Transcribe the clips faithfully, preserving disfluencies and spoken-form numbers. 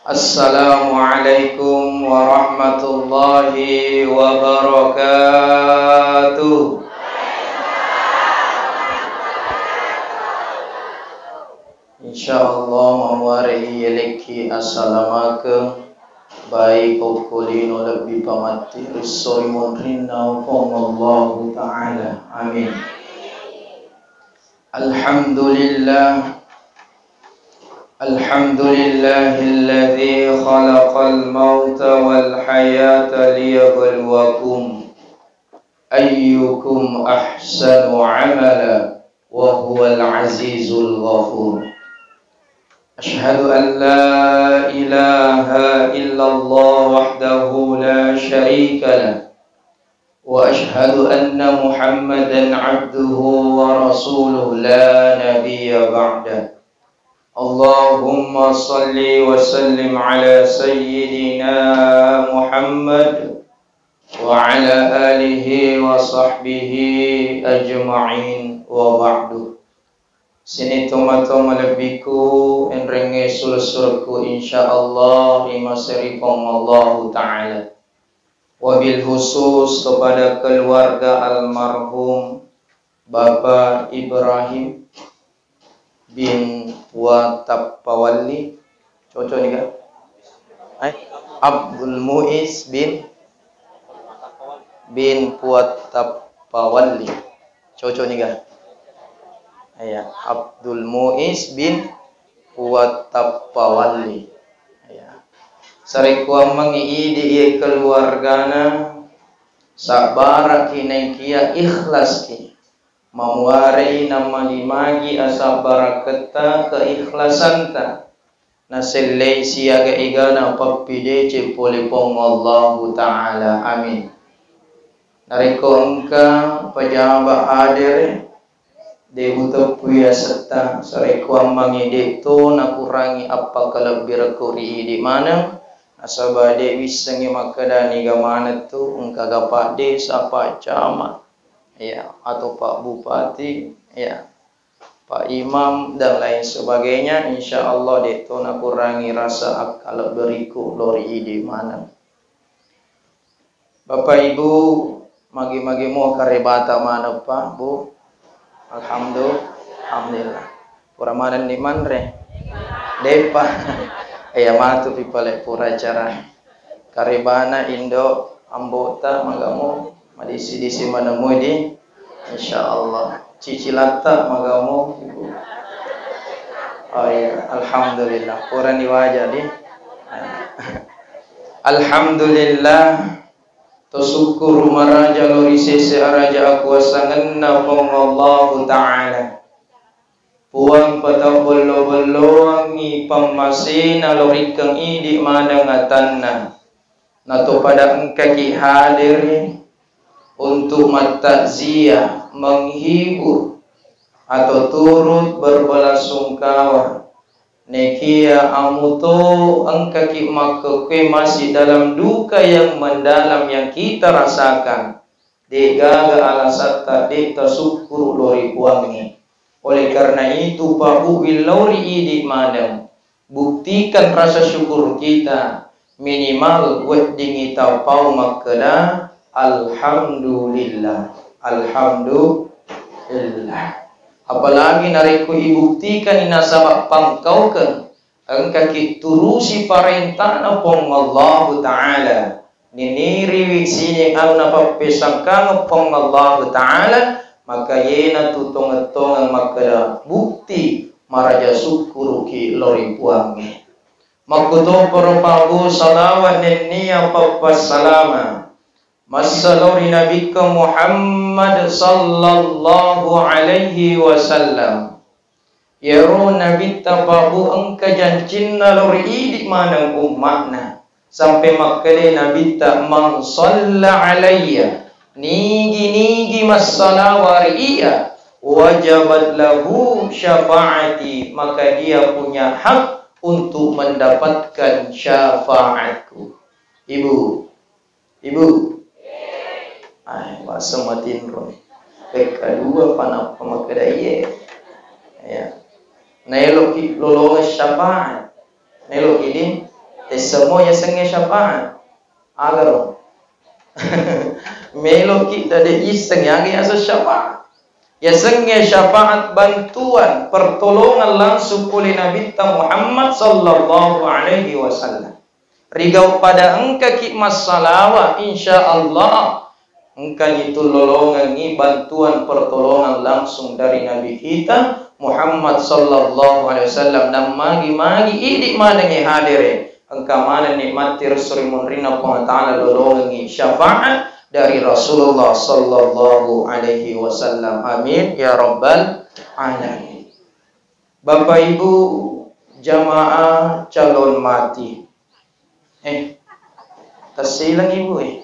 Assalamualaikum warahmatullahi wabarakatuh. Insyaallah, mamuare iyelekki assalamakeng, baik okko lino lebbi pamatti, risso ri monrinna Puang Allahu Ta'ala. Amin. Alhamdulillah. Alhamdulillahilladzi khalaqal mauta wal hayata liyabluwakum ayyukum ahsanu amala wa huwal azizul ghafur. Asyhadu an la ilaha illallah wahdahu la syarika lah. Wa asyhadu anna Muhammadan abduhu wa rasuluh la nabiyya ba'dah. Allahumma salli wa sallim ala sayyidina Muhammad wa ala alihi wa sahbihi ajma'in, wa ba'du. Sini tomatoa malebbiku, enrengnge sulessurekku, insyaallah, ri maseri Puang Allahu Ta'ala. Wabil khusus kepada keluarga almarhum Bapak Ibrahim bin Puatappawalli. Cocok nih, Kak? Eh, Abdul Muiz bin, bin Puatappawalli. Cocok nih, Kak? Iya, Abdul Muiz bin Puatappawalli. Iya. Sarekkuammengngi idi iye keluargana, sabbaraki naikia ikhlaski. Mamuarei namagi-magi asabbaraketta, keikhlasatta. Nasellei siaga egana pappideceng pole Puang Allahu Ta'ala. Amin. Narekko engka pejaba hadere, de uteppui asetta, sarekkuammengngi de to nakurangi appakalebbirekku ri idi maneng, nasaba de wissengngi makkeda niga maneng tu, engkaga paddesa, paccama, ya, atau Pak Bupati, ya, Pak Imam, dan lain sebagainya, insya Allah de to nakurangi rasa akkalebberikku lao ri idi maneng. Bapak Ibu, magi-magi mo karebata maneng, Pak, Bu? Alhamdu-, alhamdulillah. Pura manenni manre? De'pa. Iya matu pi pale pura acara. Karebana indo ambota magamo, madisi-disi manemui di, insya Allah. Cicilatta magamo, Ibu. Oh iya, alhamdulillah. Purani waja di. Alhamdulillah. To sukkuru maraja lao ri sese araja akuasangenna Puang Allahu Ta'ala. Puang patau bello-belloangngi pammasena lao rikkeng idi maneng atanna. Nato pada engkaki hadere untuk mattakziah, menghibur, atau turut berbelasungkawa. Nekia amuto engkaki makkekue masih dalam duka yang mendalam yang kita rasakan, de'gaga alasatta de' tasukkuru lao ri Puangnge. Oleh karena itu, pabuwi lao ri idi maneng, buktikan rasa syukur kita, minimal weddingngi tapau makkeda, "Alhamdulillah, alhamdulillah." Apalagi narekko ibuktikani nasaba pangkaukeng, engkaki turusi parentana Puang Allahu Ta'ala, niniriwi sining anu napappesangkangeng Puang Allahu Ta'ala, maka iyanatu tongeng-tongeng makkeda bukti maraja sukkuruki lao ri Puangnge. Makkutoparo pabu salawat nennia pappassalama massa lao ri Nabikka Muhammad sallallahu alaihi wasallam. Iyaro Nabitta pabu engka jancinna lao ri idi maneng umma'na, sampai makkeda Nabitta, "Man shalla alayya," nigi-nigi massalawa ri iya, "wajabat lahu syafa'ati," maka dia punya hak untuk mendapatkan syafaatku. Ibu, Ibu. Ai, bahasa matinro. Pekka dua panappa makkeda iye. Ya. Naeloki lolongeng syafaat. Naeloki di. Essemmo yasengnge syafaat. Agaro. Meloki tade isseng yaga yaseng syafaat. Yasengnge syafaat bantuan pertolongan langsung pole Nabitta Muhammad sallallahu alaihi wasallam. Rigau pada engkaki massalawa, insya Allah engkani tullolongengngi bantuan pertolongan langsung dari Nabi kita Muhammad sallallahu alaihi wasallam. Dan magi-magi idi manengngi hadere, engka manenni matti resso ri munrinna Puang Ta'ala lolongengngi syafaat dari Rasulullah sallallahu alaihi wasallam. Amin ya rabbal alamin. Bapak Ibu jamaah calon mati. Eh, tasselang Ibu, eh.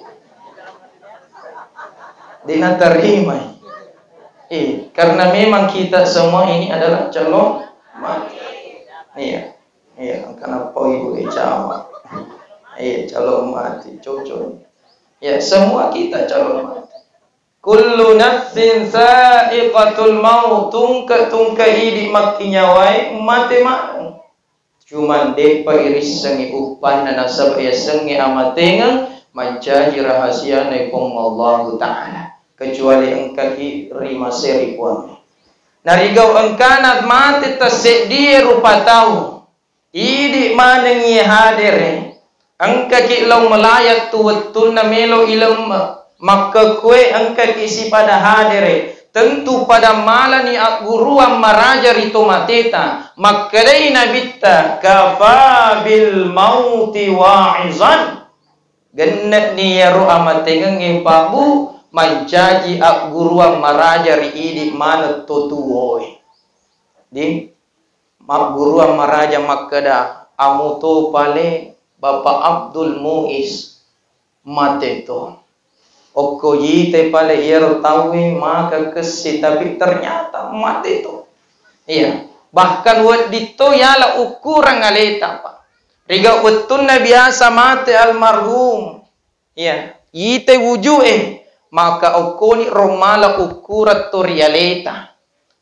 Dena terima. Eh, karena memang kita semua ini adalah calon mati. Iya. Iya, karena Bapak Ibu, eh, calon. Iya, calon mati, cocok. Ya, semua kita calon mati. Kullu nafsin sa'iqatul maut, tungke-tungke idi makkinyawae mate maneng. Cuman de'pa irissengngi uppanna nasaba yasengnge amatengeng mancaji rahasiana Puang Allahu Ta'ala, kecuali engkaki rimaseri Puang. Narigau engkana mate tasseddie rupa tau. Idi manengngi hadere, engkaki lao melayat tu wettunna melo ilemme, makkekkoe engkaki sipada hadere, tentu pada malani agguruang maraja ri to mateta. Makkedai Nabitta, "Kafa bil mauti wa'izan." Genne'ni iyaro amatengengnge, Pak, Bu, mancaji agguruang maraja ri idi maneng to tuwoe. Di Magguruang maraja makkeda, "Amo to pale Bapak Abdul Muiz mate to. Okko yite pale iyaro tauwe maka kessi, tapi ternyata mate to." Iya, bahkan wedding to yala ukkurang aleta, Pak. Riga wettunna biasa mate almarhum, iya, ite wujue, maka okkoni ro mala ukkurang to ri aleta.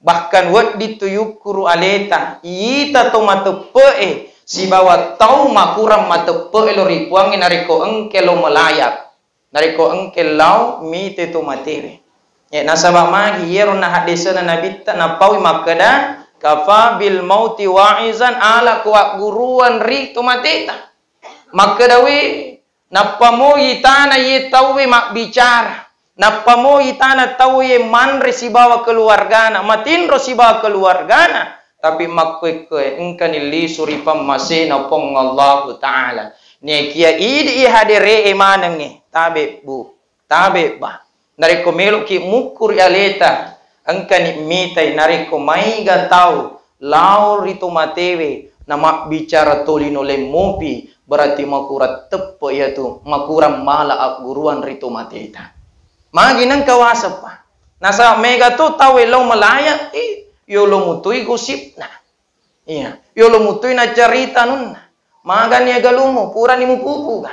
Bahkan wedding tu yukkuru aleta, ita to mateppe'e sibawa tau makurang mateppe'e lao ri Puangnge narekko engke lao melayat, narekko engke lao mite to matewe. Eh, nasaba magi iyaro nahaddesena Nabitta napaui makkeda, "Kafa bil mauti wa'izan," ala ko agguruang ri to mateta. Makkedawi, Nappa moi tana iye tauwe mabbicara, nappa moi tana tauwe manre sibawa keluargana, matinro sibawa keluargana, tapi makkoe-koe engkani lisu ri pammasena Puang Allahu Ta'ala. Nekia idi i hadere'e manengnge, tabe, Bu, tabe, Ba. Narekko meloki mukku ri aleta, engkani mitai narekko maega tau lao ri to matewe namabbicara tolino lemmopi, berarti makurang teppe iyatu, makurang mala agguruang ri to mateta. Magi nengka waseppa? Nasaba mega to tauwe lao melayat, i, yolo mutui gosipna. Iya, yolo mutui naccarita anunna. Magani agalummu, purani mupupu ga?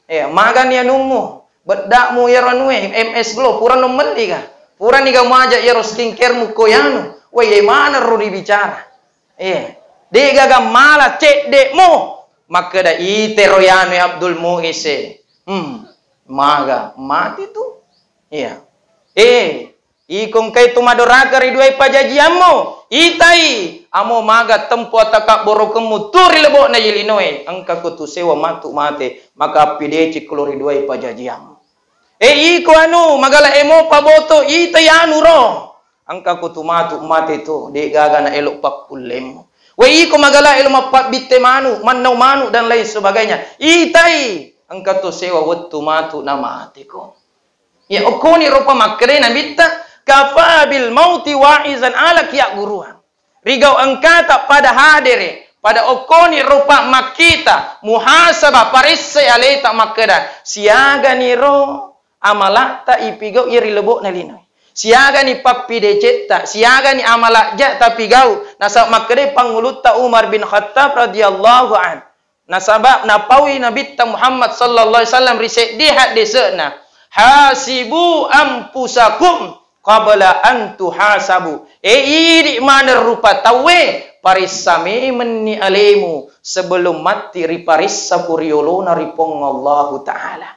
Iya, magani anummu, beddakmu iyaro anue, M S Glow, purano melli ga? Purani ga muaja iyaro skincare mu ko yanu? Wai, e maneng ro ribicara. Iya. De gaga mala ceddekmu. Makkeda itero yanu Abdul Muiz e. Hmm. Maga mati tu. Iya. Eh, Iko engkai tu madoraka ri duai pajajiammu, itai, amo maga tempo atakabborogemmu tu ri lebo'na ye linoe, engka ko tu sewa matu mate, maka appidecekko lo ri duai pajajiammu. E iko anu, magala emo paboto, itai anu ro, engka ko tu matu mate tu, de gaga na elo pakkullemmu. We iko magala elo mappabbitte manu, mannau manu dan lain sebagainya, itai, engka to sewa wettu matu na mateko. Ya, okkoni rupa makkedai Nabitta, "Kafa bil mauti wa'izan," ala kiagguruang. Rigau engkata pada hadere, pada okkoni rupa makkita, muhasabah, paressai aleta makkeda, siagani ro amalatta ipigau iya ri lebo'na linoe. Siagani pappidecetta, siagani amalajja tapigau. Nasaba makkedai Pangulutta Umar bin Khattab radhiyallahu anhu. Nasaba napaui Nabitta Muhammad sallallahu alaihi wasallam ri seddie haddese'na, "Hasibu anfusakum qabla an tuhasabu." E, idi maneng rupa tauwe paressa memenni alemu sebelum matti riparessa ku riolona ri Puang Allahu Ta'ala.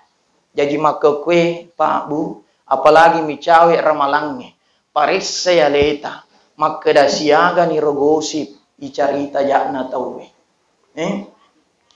Jaji makkekue, Pak, Bu, apalagi micawe ramalangnge, paressai aleta, makkeda siagani ro gosip icarita ja'na tauwe. Eh?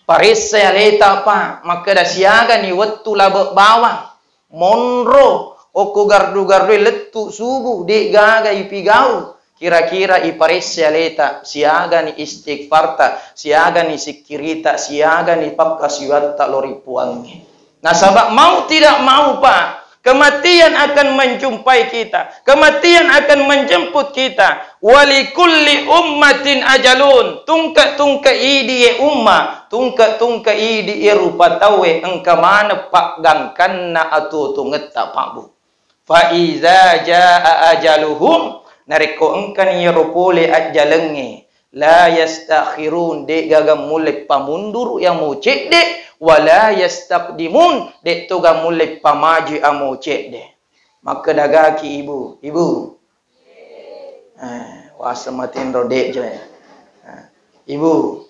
Paressai aleta, Pak, makkeda siagani wettu labe bawang, monro, okko gardu-gardue lettu subuh, de'gaga ipigau. Kira-kira iparessai aleta, siagani istighfarta, siagani sikkirita, siagani pakkasiwiatta lao ri Puangnge. Nasaba mau tidak mau, Pak, kematian akan menjumpai kita. Kematian akan menjemput kita. Walikulli ummatin ajalun. Tungke-tungke idi e umma, tungke-tungke idi e rupa tauwe engka maneng paggangkanna atuo-tuongetta, Pak, Bu. Fa iza jaa ajaluhum, narekko engkani iyaro pole ajjalengnge, la yastakhirun, de'gaga mulle pamunduru amo cedde, wa la yastaqdimun, de'toga mulle pamaju amo cedde. Makkedagaki ibu, ibu. Eh, waseng matinro de'jo ya. Eh, ibu.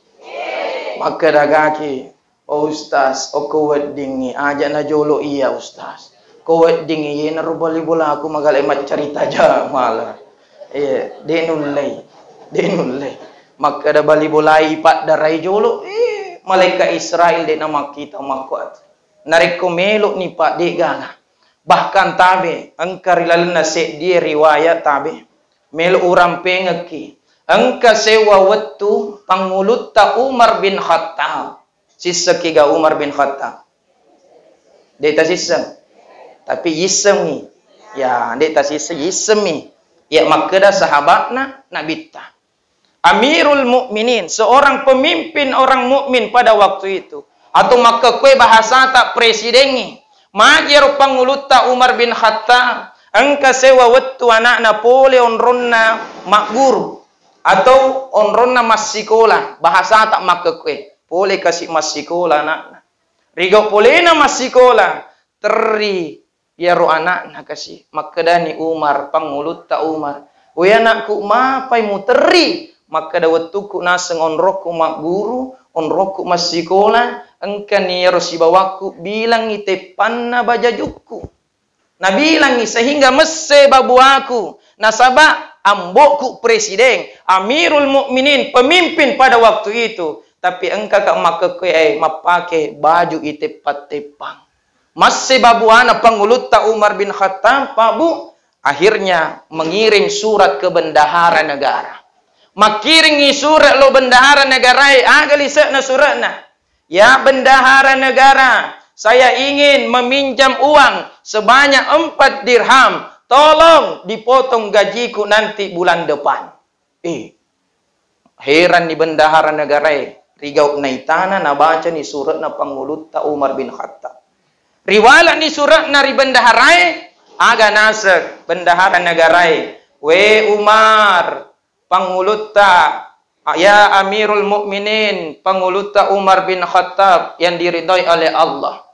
Makkedagaki, "Oh, Ustaz, okko weddingngi, aja najolo iya, Ustaz. Ko weddingngi, yenaro bali bolaku magale maccarita ja mala." Iya, de' nullei. De' nullei. Makkeda bali bolai paddarai jolo, eh, malaika Israel de' namakkita makkuat. Narekko meloni, Pak, de' gaga. Bahkan tabe, engka ri lalenna seddie riwayat tabe. Melo urampengekki. Engka sewwa wettu pangulutta Umar bin Khattab. Sissekkiga Umar bin Khattab? De' tasisseng. Tapi yissemmi. Ya, de' tasisseng, yissemmi. Ya, makkeda sahabatna Nabitta. Amirul Mukminin, seorang pemimpin orang mukmin pada waktu itu, atau makkekue bahasata presidengngi, magi ero pangulutta Umar bin Khattab, engka sewwa wettu anakna pole onronna magguru atau onronna massikola, bahasata makkekue, pole kasi massikola anakna. Rigau polena massikola, terri iyaro anakna kasi. Makkedani Umar, pangulutta Umar, "We anakku, mapai muterri?" Makkeda, "Wettukku naseng onrokku magguru, onrokku massikola, engkani iyaro sibawakku bilangngi teppanna bajajukku." Nabilangngi sehingga messe babuaku, nasaba ambo'ku presiden, Amirul Mukminin, pemimpin pada waktu itu. Tapi engkaka makkekue, eh, mappake baju iteppa-teppang. Masse babuana pangulutta Umar bin Khattab, Pak Bu, akhirnya mengirim surat ke bendahara negara. Makkiringngi surat lo bendahara negarae, aga lise'na suratna? "Ya bendahara negara, saya ingin meminjam uang sebanyak empat dirham. Tolong dipotong gajiku nanti bulan depan." Eh, heranni bendahara negarae, rigau naitana nabacani suratna pangulutta Umar bin Khattab. Riwalani suratna ri bendaharae, aga naseng bendahara negarae, "We Umar, pangulutta, ya Amirul Mukminin, pangulutta Umar bin Khattab yang diridhoi oleh Allah.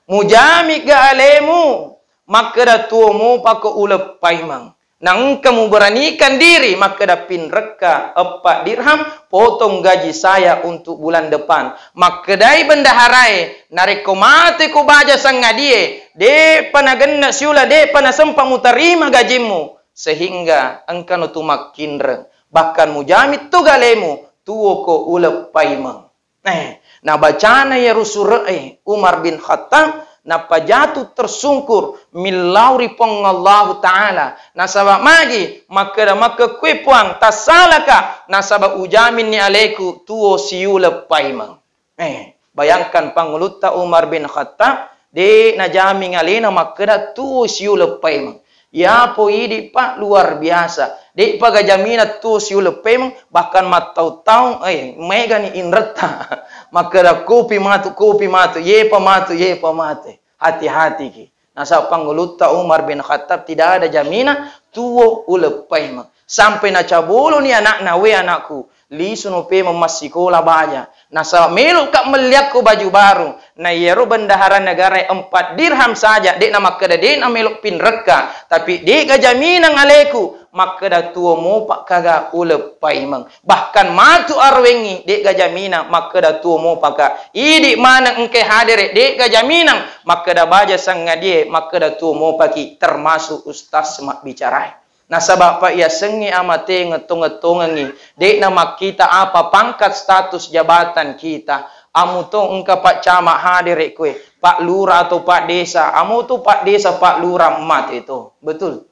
Mujami ga alemu, makkeda tuo mupa ko uleng paimeng. Naengka muberanikan diri makkeda pinrekka eppa dirham, potong gaji saya untuk bulan depan." Makkedai bendaharae, "Narekko mate ko baja sangadie, de'pa nagenna siula, de'pa nasempa mutarima gajimmu, sehingga engkano tu makkinreng, bahkan mujami tu galemu tuo ko uleng paimeng." Eh, nabacana iyaro sure'e Umar bin Khattab, napajatu tersungkur millau ri Puang Allahu Ta'ala. Nasaba magi makkeda, makkekue Puang, tassalaka, nasaba ujaminni aleku tuo siuleng paimeng. Eh, bayangkan pangulutta Umar bin Khattab, de najaming alena makkeda tuo siuleng paimeng. Yapo idi, Pak, luar biasa. De'pa ga jamina tuo siuleng paimeng, bahkan mattaung-taung, eh, maegani inretta. Makkeda kopi matu, kopi matu, yepa matu, yepa matu. Hati-hatiki. Nasaba pangulutta Umar bin Khattab tidak ada jaminan tuo uleng paimeng. Sampai nacaboloni anakna, "We anakku, lisuno pemeng massikola baja. Nasaba meloka melliakko baju baru." Na iyaro bendahara negara empat dirham saja, de'na makkeda de'na melo pinrekka. Tapi de'ga jaminang aleku, makkeda tuo mopa kaga uleppaimeng. Bahkan matu arowengngi, de'ga jaminang makkeda tuo mopa ka. Idi maneng engke hadere, de'ga jaminang makkeda baja sangadie, makkeda tuo mopaki, termasuk ustaz mabbicarae. Nasaba pa iyasengnge amate ngetto-ngettongengngi, de'na makkita apa pangkat status jabatan kita. Amu to engka Pak Camat hadere koe, Pak Lurah atau Pak Desa, amu tu Pak Desa, Pak Lurah mate to. Betul?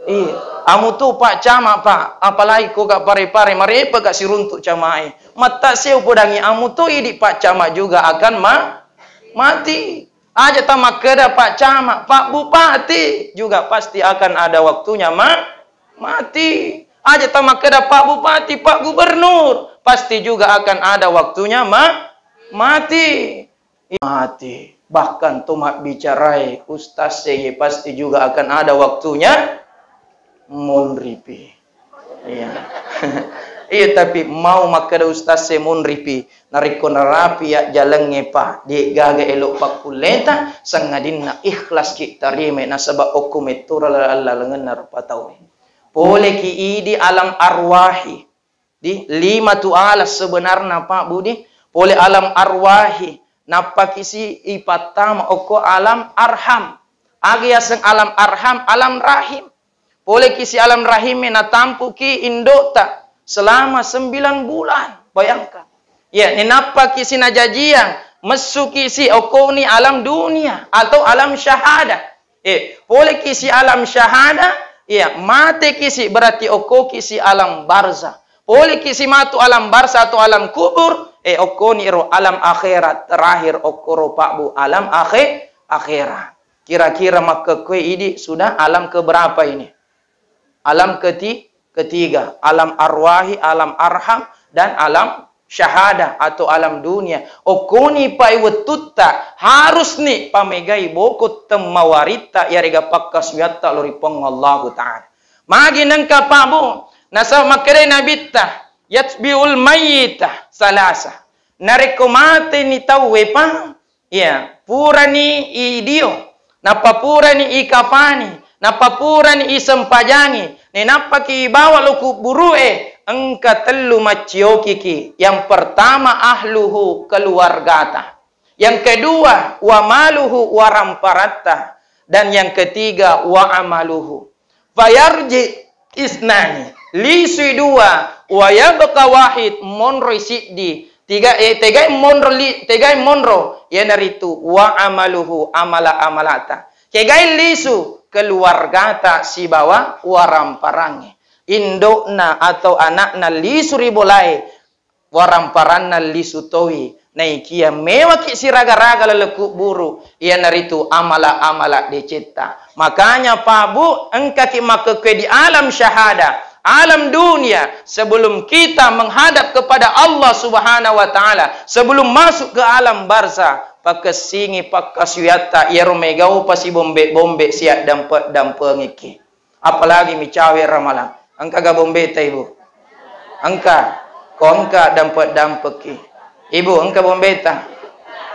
Iya. Amu tu Pak Camat, Pak, apalagi ko ga pare-pare, marepa ga siruntuk camae. Matta seo podangi amu to idi Pak Camat juga akan ma-, mati. Aja tamakkeda Pak Camat, Pak Bupati juga pasti akan ada waktunya ma-, mati. Aja tamakkeda Pak Bupati, Pak Gubernur, pasti juga akan ada waktunya ma-, mati. Mati. Bahkan to mabbicarae ustaz seye pasti juga akan ada waktunya monripi. Iya. Iya, tapi mau makkeda ustaz e monripi, narekko narapi ya jalengnge pa, de'gaga elo pakkulleta, sangadinna ikhlas ki tarime nasaba okko mettura lalengenna rupa tau. Poleki idi alam arwahi. Di lima tu alas sebenarna, Pak Budi, pole alam arwahi, nappaki si ipattama okko alam arham. Aga yaseng alam arham, alam rahim. Poleki si alam rahim e, natampuki indota selama sembilan bulan. Bayangkan. Ya, nenappaki si najajiang, messuki si okkoni alam dunia atau alam syahadah. Eh, poleki si alam syahada, iya, mateki si berarti okkoki si alam barzah. Poleki si matu alam barzah atau alam kubur, eh, okkoni ro alam akhirat, terakhir okkoro Pak Bu alam akhi-, akhirat. Kira-kira makkekkoe idi sudah alam keberapa ini? Alam keti-, ketiga, alam arwahi, alam arham, dan alam syahadah atau alam dunia. Okkoni pai wettutta harusni pamegai boko temmawaritta yarega pakkasuyatta lo ri Puang Allahu Ta'ala. Magi nengka Pak Bu, nasaba makkedai Nabitta, "Yatbi'ul mayyita salasa." Narekko mateni tauwe, Pak, Iya, purani idio, nappa purani ikafani, nappa purani isempajangi, nenappaki ibawa lo kubburu'e, engka tellu macciokiki. Yang pertama, ahluhu, keluargata. Yang kedua, wa maluhu, waramparatta. Dan yang ketiga, wa amaluhu. Fayarji isnani, lisui dua, wa yabqa wahid, monroi siddi. Tiga, eh, tegai monro li-, tegai monro, iyanaritu wa amaluhu, amala-amalata. Kegai lisu, keluargata sibawa waramparangnge. Indo'na atau ana'na lisu ri bolae, waramparanna lisu towi, naikia mewaki siraga-raga laleng kubburu, iyanaritu amala-amala decetta. Makanya, Pak Bu, engkaki makkekkue di alam syahada, alam dunia, sebelum kita menghadap kepada Allah Subhanahu wa Ta'ala, sebelum masuk ke alam barzah, pakessingi pakkasuyatta, iyaro megaupa sibombe-bombe siaddampe-dampengekki. Apalagi micawe ramalang. Engka ga bombeta, Ibu? Engka. Ko engka, dampek-dampekki. Ibu, engka bombeta?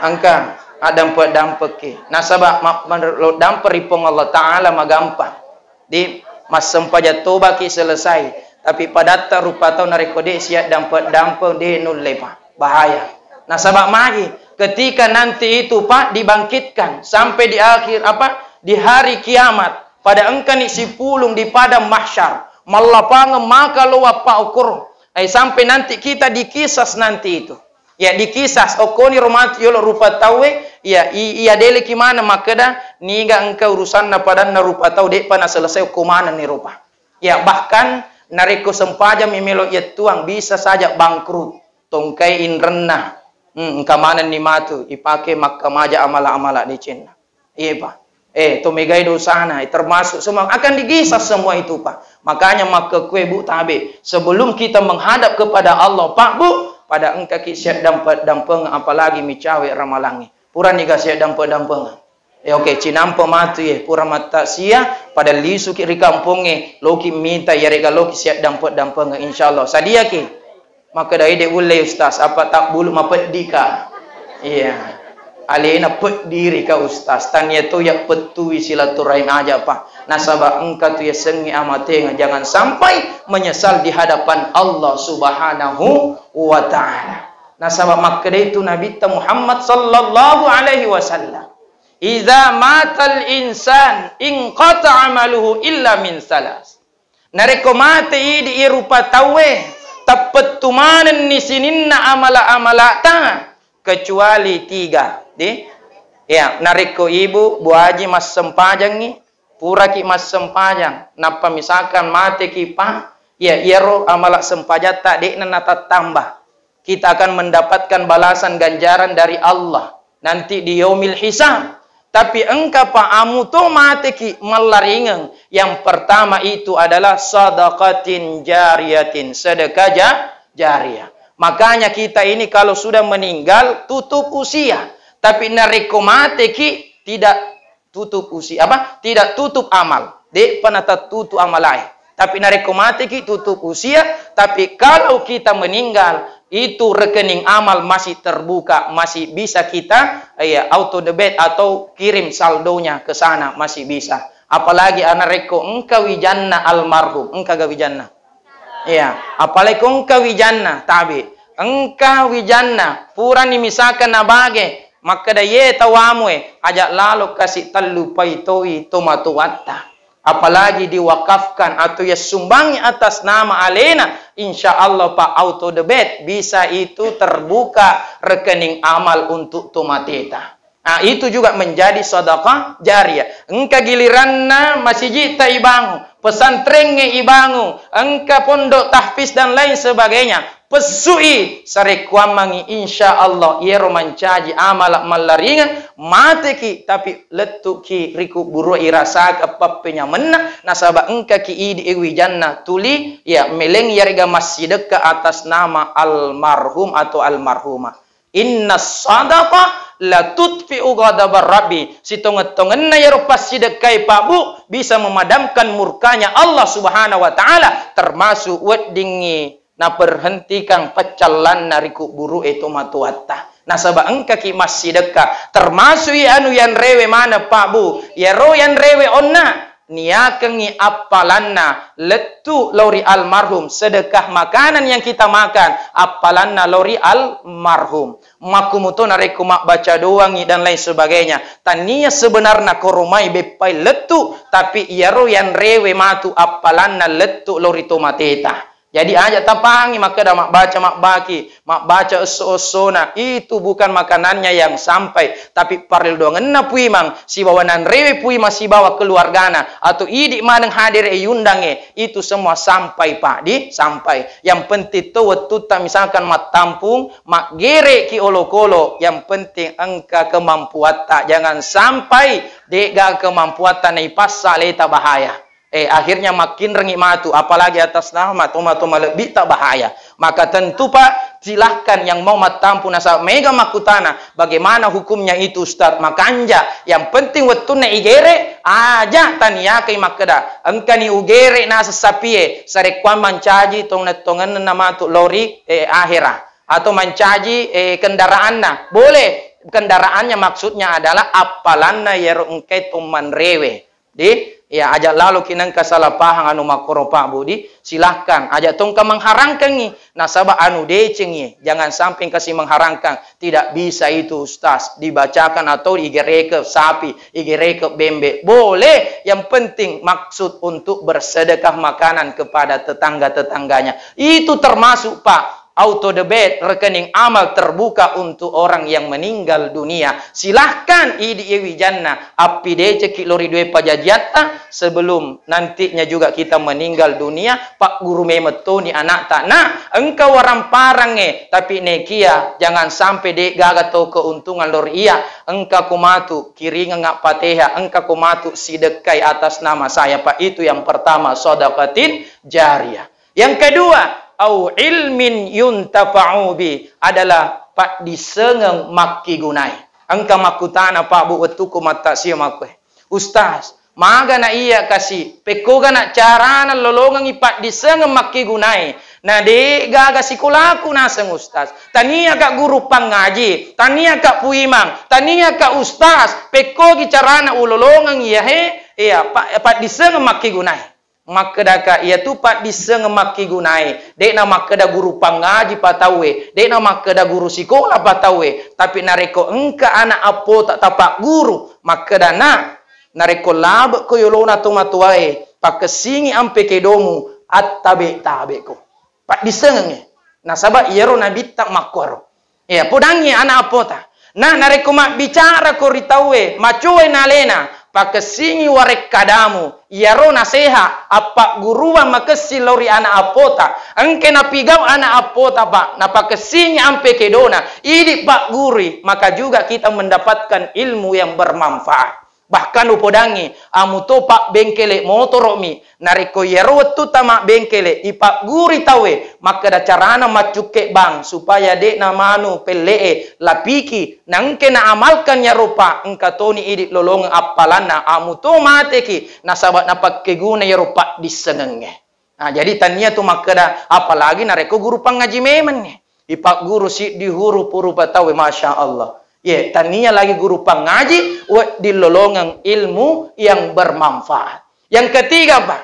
Engka. Addampe-dampekki. Nasaba ma-, menurut dampe ri Puang Allah Ta'ala magampang. Di massempajang tobaki selesai. Tapi padatta rupa tau narekko de siaddampe-dampeng, de nulle, Pak. Bahaya. Nasaba magi, ketika nanti itu, Pak, dibangkitkan sampai di akhir, apa, di hari kiamat, pada engkani sipulung di padang mahsyar, mallapangeng maka lo wappa okoro. Eh, sampai nanti kita dikisas nanti itu. Ya, dikisas, okkoni ro matu yolo rupa tauwe, ya, i-, iya deleki maneng makkeda, niga engka urusanna padanna rupa tau, de'pa naselesai okko manenni rupa. Ya, bahkan narekko sempajang mi melo yettuang, bisa saja bangkrut. Tongkai inrenna, hmm, engka manenni matu ipake makkamaja amala-amala decenna. Iya, Pak. Eh, to megai dosana, eh, termasuk semua akan dikisas semua itu, Pak. Makanya makkekue, Bu, tabe, sebelum kita menghadap kepada Allah, Pak, Bu, pada engkaki siaddampe-dampengeng, apalagi micawe ramalangnge. Purani ga siaddampe-dampengeng. Eh, oke, cinampe matu ye, pura mattasia, pada lisuki ri kampongnge, loki mita, yarega loki siaddampe-dampengeng, insyaallah. Sadiaki? Makkedai de ulle, Ustaz, apa tabbulu mapeddika? Iya. Alena peddiri ka ustaz, tania to ya pettui silaturahim aja pa. Nasaba engka tu yasengnge amatengeng, jangan sampai menyesal di hadapan Allah Subhanahu wa Ta'ala. Nasaba makkeda itu Nabitta Muhammad sallallahu alaihi wasallam, "Idza matal insan inqata amaluhu illa min salas." Narekko mate idi iye rupa tauwe, tappettu manenni sininna amala-amalata, kecuali tiga. Di? Ya, narekko ibu, Bu Aji massempajangngi, puraki massempajang, nappa misalkan mateki pa, ya, iyaro amala sempajatta de'na natattamba. Kita akan mendapatkan balasan ganjaran dari Allah nanti di yaumil hisab. Tapi engka pa amu to mateki mallaringeng, yang pertama itu adalah sadaqatin jariyatin, sedekah ja-, jariyah. Makanya kita ini kalau sudah meninggal, tutup usia. Tapi narekko mateki, tidak tutup usia, apa? Tidak tutup amal. De'pa natattutu amalae. Tapi narekko mateki, tutup usia. Tapi kalau kita meninggal, itu rekening amal masih terbuka, masih bisa kita, ya, auto debit atau kirim saldonya ke sana, masih bisa. Apalagi narekko engka wijanna almarhum, engka ga wijanna? Iya, apalagi ko engka wijanna, tabe. Engka wijanna, purani misalkan nabage, makkeda, "Ye tawamue, aja lalo kasi tellu paitoi tomatoatta." Apalagi diwakafkan atau yasumbangi atas nama alena, insya Allah pa auto debit bisa itu terbuka rekening amal untuk tomateta. Nah, itu juga menjadi sedekah jariyah. Engka giliranna masijitta ibangu, pesantrengnge ibangu, engka pondok tahfiz dan lain sebagainya. Pessui sarekkuammangi, insya Allah, iyaro mancaji amala mallaringeng, mateki, tapi lettuki ri kuburu irasaka pappenyamenna, nasaba engkaki idi wijanna tuli, ya, meleng yarega massidekka atas nama almarhum atau almarhumah. Inna sadaqa la tutfi'u ghadabar rabbi. Sitongeng-tongenna iyaro passidekkae, Pak Bu, bisa memadamkan murkanya Allah Subhanahu wa Ta'ala, termasuk weddingngi naperhentikan peccallanna ri kuburu'e tomatoatta. Nasaba engkaki massidekka, termasuk i anu yanrewe maneng, Pak Bu. Iyaro yanrewe onna, niakengngi appalanna lettu lao ri almarhum, sedekah makanan yang kita makan, appalanna lao ri almarhum. Makkumuto narekko mabbaca doangngi dan lain sebagainya, tania sebenarna koromai beppai lettu, tapi iyaro yanrewe matu appalanna lettu lao ri tomateta. Jadi aja tapangi makkeda mabbaca mabbaki, mabbaca esso-essona, itu bukan makanannya yang sampai, tapi parellu doangenna puimang sibawa nanrewe puimang sibawa keluargana, atau idi maneng hadere yundangnge, itu semua sampai, Pak, di sampai. Yang penting to wettutta misalkan mattampung, maggereki olokolo, yang penting engka kemampuatta, jangan sampai de'ga kemampuatta naipassa aleta bahaya. Eh, akhirnya makkinrengi matu, apalagi atas nama tomatoa malebbitta bahaya. Maka tentu, Pak, silahkan yang mau mattampu, nasaba mega makkutana, bagaimana hukumnya itu, Ustaz? Makanja, yang penting wettunna igere, aja taniakai makkeda, engkani ugere naseng sapie, sarekkuang mancaji tongeng-tongenna matu lao ri, eh, ahera, atau mancaji, eh, kendaraanna. Boleh, kendaraannya maksudnya adalah appalanna iyaro engkai tommanrewe. Di, ya, aja laloki nengka salah pahang anu makkoro, Pak Bu, di, silahkan. Aja tongka mengharangkangi, nasaba anu decengi, jangan sampai engkasi mengharangkan. Tidak bisa itu, Ustaz, dibacakan atau igereke sapi, igereke bembe. Boleh, yang penting maksud untuk bersedekah makanan kepada tetangga-tetangganya. Itu termasuk, Pak, auto debit, rekening amal terbuka untuk orang yang meninggal dunia. Silahkan idi wijanna, appideceki lao ri dua pajajiatta sebelum nantinya juga kita meninggal dunia, pagguru memettoni anakta. Nah, engka waramparang e, tapi nekia jangan sampai de'gaga to keuntungan lao ri iya, engka ko matu kiringeng appateha, engka ko matu sidekkai atas nama saya, Pak. Itu yang pertama, sadaqatin jariyah. Yang kedua, au ilmin yuntafa'u bi, adalah paddissengeng makkigunai. Engka makkutana, Pak Bu, wettukku mattassio makkoe, "Ustaz, Magana iya kasi, pekkogana carana lolongengngi paddissengeng makkigunae. Na de gaga sikolaku naseng ustaz. Taniaka guru pangaji, taniaka puimang, taniaka ustaz, pekkogi carana ulolongeng iyahe, iya, pa-, paddissengeng makkigunae. Makkedaka, iyatu paddissengeng makkigunae, de'na makkeda guru pangaji pa tauwe, de'na makkeda guru sikola pa tauwe, tapi narekko engka ana appota tapagguru, makkeda, na, narekko labekko yolona tomatoae, pakessingi ampe kedomu, attabe-tabeko. Paddissengengnge. Nasaba iyaro nabitta makkuaro. Iya, podangngi ana appota. Na, narekko mabbicarako ri tauwe, macoe nalena, pakessingi warekkadamu, iyaro naseha, appagguruang makessing lao ri ana appota. Engke napigau ana appota, Pak, napakessingi ampe kedona, idi paggurui, maka juga kita mendapatkan ilmu yang bermanfaat. Bahkan upodangngi, amuto pabbengkele motoro'mi, narekko iyaro wettutta mabbengkele, ipagguri tauwe makkeda carana maccukke bang supaya de'na manu pelle'e lapiki, naengke naamalkan iyaro pa, engka toni idi lolongeng appalanna, amuto mateki nasaba napakkeguna iyaro paddissengengnge. Nah, jadi tania tu makkeda, apalagi narekko guru pangaji memengnge. Ipagguru siddi huruf-huruf tauwe, Masya Allah. Ye, tania lagi guru pangaji, wedding lolongeng ilmu yang bermanfaat. Yang ketiga, Pak,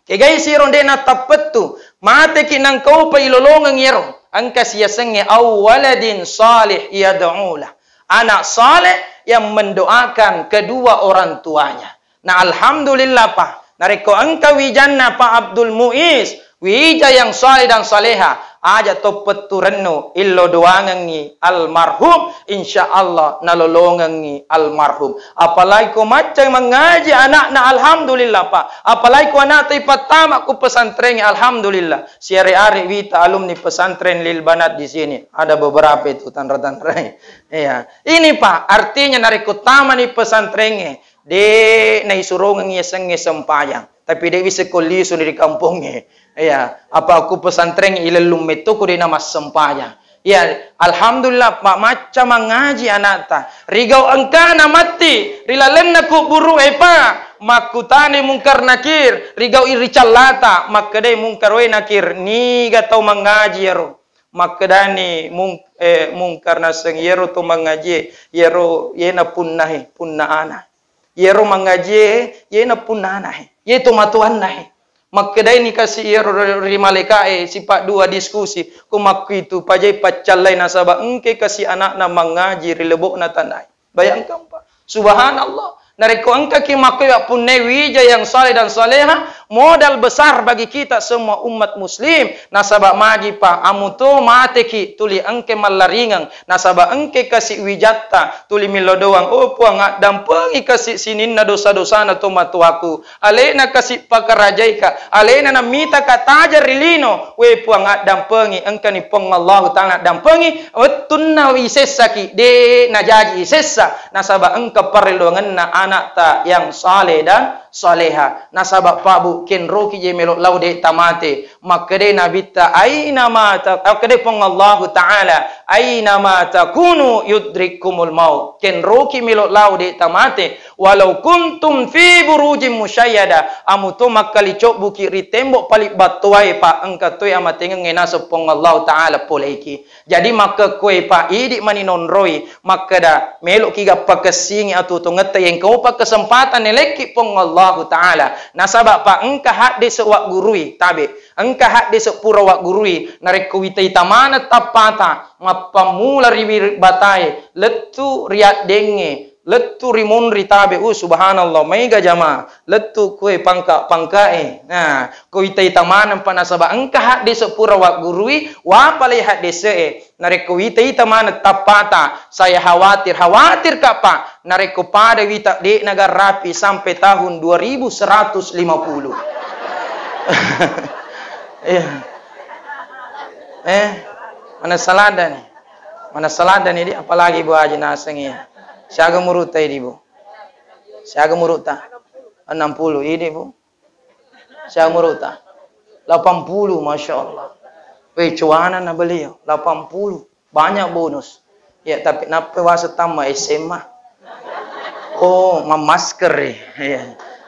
kegai siro ndena tappettu, mateki nangkaupa ilolongeng iyaro, engka siasengnge au waladin salih yad'ulah. Anak saleh yang mendoakan kedua orang tuanya. Nah, alhamdulillah, Pak. Narekko engka wijanna Pak Abdul Muiz, wija yang saleh dan saleha, aja to pettu rennu, illo doangengngi almarhum, insya Allah nalolongengngi almarhum. Apalagi ko macca mengaji anakna, alhamdulillah, Pak. Apalagi ko anakta ipattama ku pesantrengnge, alhamdulillah. Siare-are wita alumni pesantren Lil Banat di sini. Ada beberapa itu tanra-tanrai. Iya. Ini, Pak, artinya narekko tamani pesantrengnge, de naisurongengngi yasengnge sempajang, tapi de wisseng ko lisuni ri kampongnge. Iya, apa ku pesantrengnge ilellung metto ko de namassempajang. Iya, alhamdulillah, Pak, macca mangaji anakta. Rigau engkana matti ri lalenna kuburu e, Pak, makkutani Mungkar Nakir, rigau i ri callata, makkedai Mungkar, "We Nakir, niga tau mangaji iyaro?" Makkedani Mung-, eh, Mungkar naseng, "Iyaro to mangajie, iyaro yena punnahe, punna ana. Iyaro mangajie, yena punna anahe. Ye to matoannahe." Makkedaini kasi iyaro ri malaikae sipa dua diskusi, ko makkuitu pajai paccallai nasaba engke kasi anakna mangaji ri lebo'na tanae. Bayangkan, Pak. Subhanallah. Narekko engkaki makkoe wappunnai wija yang saleh dan saleha, modal besar bagi kita semua umat muslim. Nasaba magi, Pak, amuto mateki tuli engke mallaringeng. Nasaba engke kasi wijatta tuli millo doang, "Oh Puang, addampengi kasi sininna dosa-dosana tomatoaku. Alena kasi pakarajaika, alena namitaka tajeng ri lino. We Puang, addampengi." Engkani Puang Allahu Ta'ala addampengi, wettunna isessaki, de najaji isessa, nasaba engka parelluangenna anakta yang saleh dan saleha. Nasaba Pak Bu, kenroki je melo lau de tamate. Makkedai Nabitta, "Aina ma ta-," makkedai Puang Allahu Ta'ala, "Aina ma takunu yudrikkumul maut." Kenroki melo lau de tamate, "Walau kuntum fi burujin musyayyada." Amuto makkali cobbuki ri tembok pali battoae, Pak, engka toi amatengengnge naseng Puang Allahu Ta'ala poleiki. Jadi makkekkoe, Pak, idi mani nonroi, makkeda, "Meloki ga pakessingi atuo-tuongetta, yengka upa kesempatan nelekki Puang Allahu Ta'ala." Nasaba, Pak, engka haddese waggurui, tabe. Engka haddese pura waggurui, narekko wita-ita maneng tappata, mappammula ri wiring batae, lettu ri addengnge, lettu ri munri tabe, uh, subhanallah, maega jamaah, lettu kue pangka-pangkae. Nah, ko ita-ita maneng pa nasaba engka haddese pura waggurui, wapalai haddese e. Narekko wita-ita maneng tappata, saya khawatir, khawatir ka, Pak. Narekko pada wita de'na ga rapi sampai tahun dua ribu seratus lima puluh. Iya. Eh, mana salada nih? Mana salada nih, di? Apalagi Bu Haji naseng ya. Siaga muruta ini, Bu? Siaga muruta? Enam puluh ini, Bu. Siaga muruta? Delapan puluh, Masya Allah. Weh, cuana na beliau, delapan puluh. Banyak bonus. Ya, tapi nappa wasa tamma S M A. Oh, mamasker ya. Iya.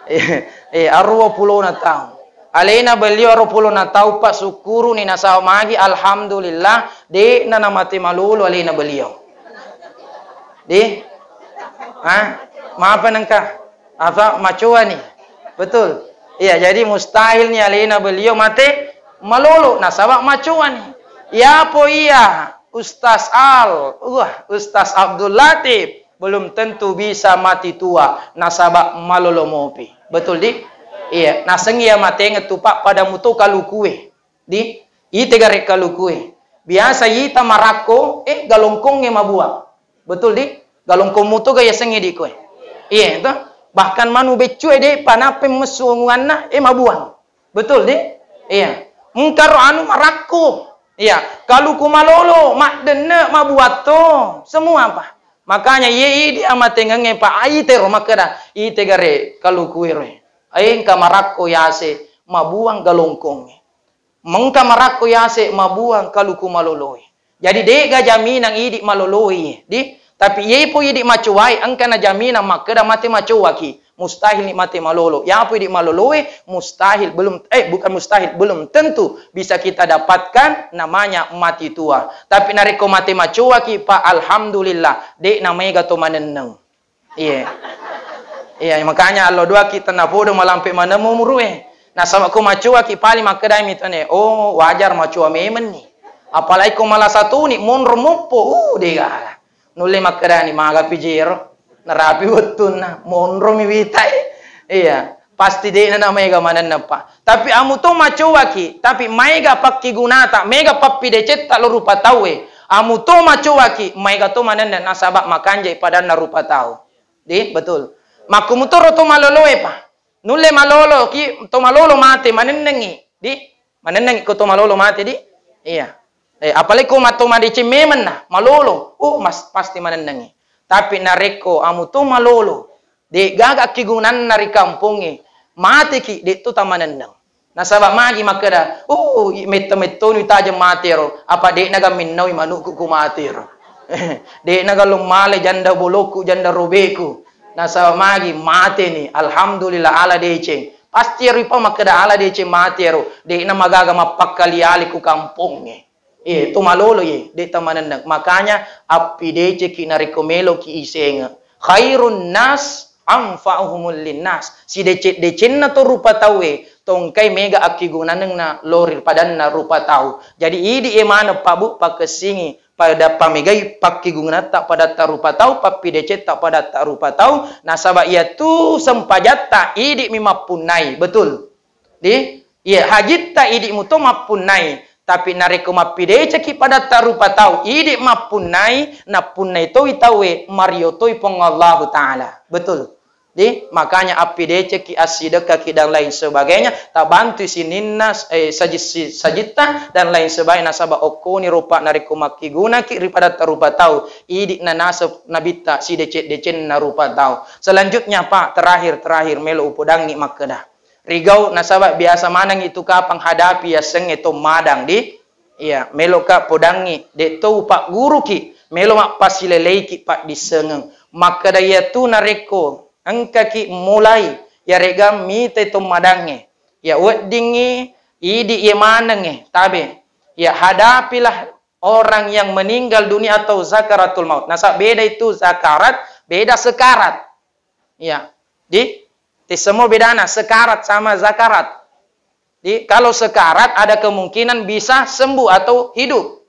Eh, eh, aruwa pulona taung. Alena beliau aruwa pulona taung, Pak, syukuruni nasaba magi, alhamdulillah, de'na namate malolo alena beliau. Di? Hah? Maaf nengka. Apa macoa ni? Betul. Iya, jadi mustahil ni alena beliau mate malolo nasaba macoa ni. Yapo iya Ustaz Al, wah, Ustaz Abdul Latif belum tentu bisa mati tua nasaba malolo mopi. Betul di? Iya, naseng iya matengeng tu, Pak, pada muto kalukue. Di? Ite gare kalukue. Biasa ita marakko, eh, galongkongnge mabuang. Betul di? Galongkong muto ga yasengnge di koe. Iya, to? Bahkan manu beccue de panappe messu onguanna, eh, mabuang. Betul di? Iya. Engkaro anu marakko. Iya, kaluku malolo, maddenne, mabuatto, semua apa. Makanya iye idi amatengengnge, Pak, aite ro makkeda, ite gare kaluku ero. Ai engka marakko yase, mabuang galongkongnge. Mengka marakko yase, mabuang kaluku maloloi. Jadi de'ga jaminang idi maloloi, di? Tapi iye po idi macoai, engka na jaminang makkeda mate macoaki. Mustahil ni mate malolo. Yapo idi maloloe, mustahil belum, eh, bukan mustahil, belum tentu bisa kita dapatkan namanya mati tua. Tapi narekko mate macoaki, Pak, alhamdulillah, de' na maega to manenneng. Iya. Iya, makanya allo dua kita napodo malampe manemu murue. Nasaba ko macoaki paling makkedai mitone, oh, wajar macoa memenni. Apalagi ko malasa tuni, monro moppo, uh, degaga. Nulle makkedani, magapi jero, narapi wettunna, monromi witai. Iya, pasti de'na na maega manenneng, Pak. Tapi amu to macoaki, tapi maega pakkigunata, maega pappidecetta lo rupa tauwe. Amu to macoaki, maega to manenneng, nasaba makanjai padanna rupa tau. Di, betul. Makkumutoro to maloloe, Pak. Nulle malolo ki, to malolo mate, manennengi. Di, manennengi ko to malolo mate, di. Iya. Eh, apalagi ko ma-, to madeceng memenna, malolo. Oh, mas, pasti manennengi. Tapi narekko amu to malolo, de gaga akkigunanna ri kampongnge, mateki, de to tamanenneng. Nasaba magi makkeda, oh, i-, metta-mettoni tajeng matero, apa de'na ga minnaui manukku ku matero. De'na ga lo male janda bolokku, janda robeku. Nasaba magi mateni, alhamdulillah ala deceng. Pasti ero ipa makkeda ala deceng matero, de'na magaga mappakkali-ali ku kampongnge. Eh, to malolo ye, de tamanenneng. Makanya appideceki narekko meloki isenge. Khairun nas anfa'uhumul linnas. Sideceng-decenna to rupa tauwe, to engkai mega akkigunanenna lo ri padanna rupa tau. Jadi idi e maneng pabu pakessingi pada pamegai pakkigunatta padatta rupa tau, pappidecetta padatta rupa tau, nasaba iyatu sempajatta idi mi mappunnai. Betul? Di? Iya, hajitta idi muto mappunnai. Tapi narekko mappideceki padatta rupa tau, idi mappunnai, nappunnai toi tauwe, mario toi Puang Allahu Ta'ala. Betul? Di? Makanya appideceki, assidekkaki, dan lain sebagainya, tabantui sininna, eh, saji-, si-, sajitta, dan lain sebagainya, nasaba okkoni rupa narekko makkigunaki ri padatta rupa tau, idi nanaseng nabitta sideceng-decenna rupa tau. Selanjutnya, Pak, terakhir, terakhir, melo upodangi makkeda. Rigau nasaba biasa maneng itu kapang hadapi yasengnge to madang di. Iya, meloka podangi, de to upagguruki, melo mappassileleiki paddissengeng. Makkeda iyatu narekko engkaki mulai, yarega mitai to madangnge. Ya weddingngi idi ye manengnge, tabe. Ya hadapilah orang yang meninggal dunia atau zakaratul maut. Nasaba beda itu zakarat, beda sekarat. Iya. Di, tissemo bedana sekarat sama zakarat. Di, kalau sekarat ada kemungkinan bisa sembuh atau hidup.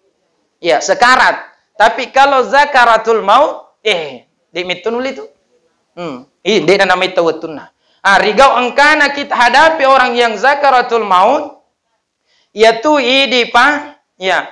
Iya, sekarat. Tapi kalau zakaratul maut, eh, de metto nuli tu. Hmm. Ih, de namaitta wettunna. Ah, rigau engkana kita hadapi orang yang zakaratul maut, iyatu idi pa, ya,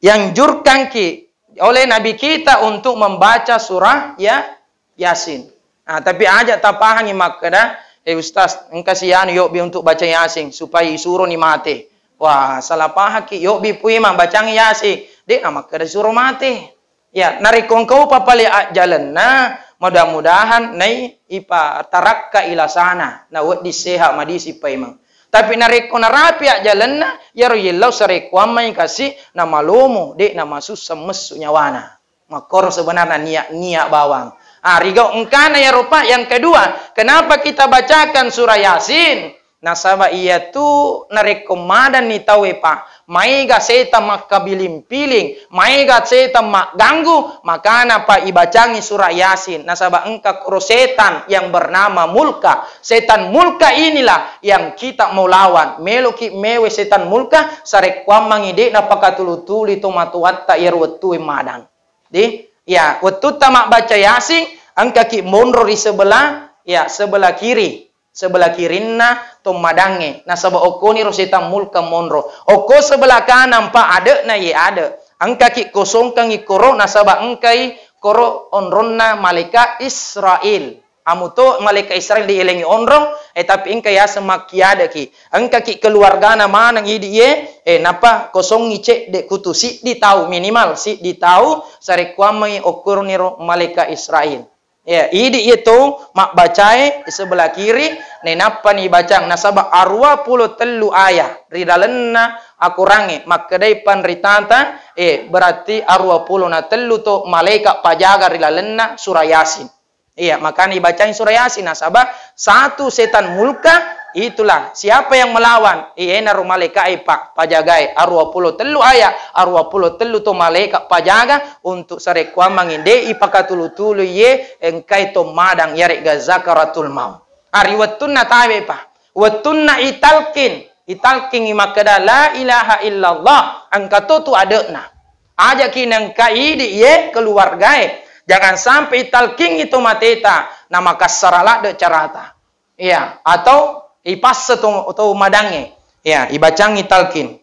dianjurkanki oleh Nabi kita untuk membaca surah ya, Yasin. Nah, tapi aja tapahangi makkeda, eh Ustaz, engka si anu yobbi untuk baca Yasin supaya isuroni mate. Wah, salah pahaki, yobbi pui mabacang Yasin. De na makkeda suro mate. Ya, narekko engka upa pale ajjalenna, mudah-mudahan nai ipa tarakka ilasana, na wedding sehat madisi paimeng. Tapi narekko narapi ajjalenna, iyaro yellau sarekkuammai kasi, namalomo, de namasussa messu nyawana. Makkoro sebenarna niat-niat bawang. Ah, rigau engkana iyaro, Pak. Yang kedua, kenapa kita bacakan surah Yasin? Nasaba iyatu narekko madanni tauwe, Pak, maega setang makkabiling-piling, maega setang magganggu, makana, Pak, ibacangi surah Yasin. Nasaba engka koro setan yang bernama Mulka. Setan Mulka inilah yang kita mau lawan. Meloki mewe setan Mulka, sarekkuammengi de'na pakatulu-tului tomatoatta iyaro wettue madang. Di, ya, wettutta mabbaca Yasin, engkaki monro ri sebelah, ya, sebelah kiri, sebelah kirinna tommadangnge. Nasaba okkoniro setang Mulka monro. Okko sebelah kanang, Pak, ade'na ye ade. Engkaki kosongkangi koro, nasaba engkai koro onronna malaika Israel. Amuto malaika Israel dielengi onrong, eh, tapi engka yaseng makkiadeki. Engkaki keluargana maneng idi ye, eh, napa kosongi cedde kutu siddi tau, minimal siddi tau, sarekkuammengi okkoroniro malaika Israel. Ya, idi ye to mabbacae sebelah kiri, nenappani bacang nasaba arua pulo tellu ayat ri lalenna akorangnge makkedai panritata, eh, berarti arua pulo na tellu to malaika pajaga ri lalenna surah Yasin. Iya, makana ibacai surah Yasin, nasaba satu setan Mulka, itulah siapa yang melawan, iyanaro malaika e, Pak, pajagai, arua pulo tellu ayat, arua pulo tellu to malaika pajaga untuk sarekkuammengi de ipakatulu-tulu ye engkai to madang yarega zakaratul maut. Ari wettunna tabe, Pak. Wettunna italkin, italkingi makkeda, "La ilaha illallah," engka to tu ade'na. Ajaki nengka idi ye keluargae. Jangan sampai italkingi to mateta, namakassara ladde carata. Iya, atau ipassa to, to madangnge. Iya, ibacangi talkin.